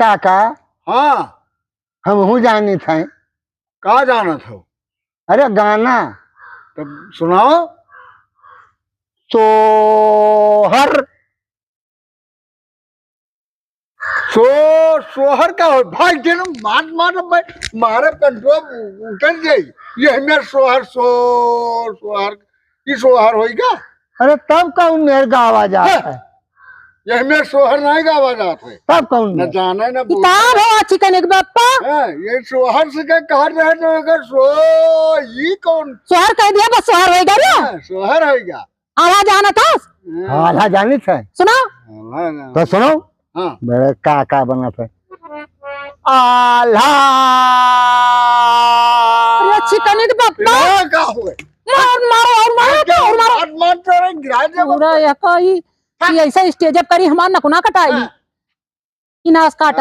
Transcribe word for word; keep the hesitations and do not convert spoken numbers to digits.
काका। हाँ। हमहू जानित हैं। का जानत हो? अरे गाना। तब सुनाओ। सोहर। सो-, सोहर का हो? भाग देना, मार, मार, मार, मारे कंटो उतर जाई। ये हमें सोहर, सो-, सोहर, ई सोहर होइगा? अरे तब कौन मेर गावा जात हाँ। है? ये हमें सोहर नहीं गावा जात है। तब कौन न मेर? जाने न ई बोले। का हो अच्छी कनिक बप्पा? हाँ, ये सोहर से के कहा रहे तो अगर सो, ई कौन? सोहर कह दिया, बस सोहर होइगा रे। हाँ, सोहर होइगा। आवाज आना था? हाँ। आल्हा जानित है। सुनाओ। आल्हा ना। तो सुनो। हाँ। बड़े का का बनत है। आल्हा। अरे अच्छी कनिक बप्पा। ये का हुए? मार, मारो और मारो, तो और मारो। मार, मार, तो रे, गिरा दे पूरा बप्पा। यह कही कि ऐसा stage up करी, हमार नकुना कटाई। हाँ। कि नास काटा।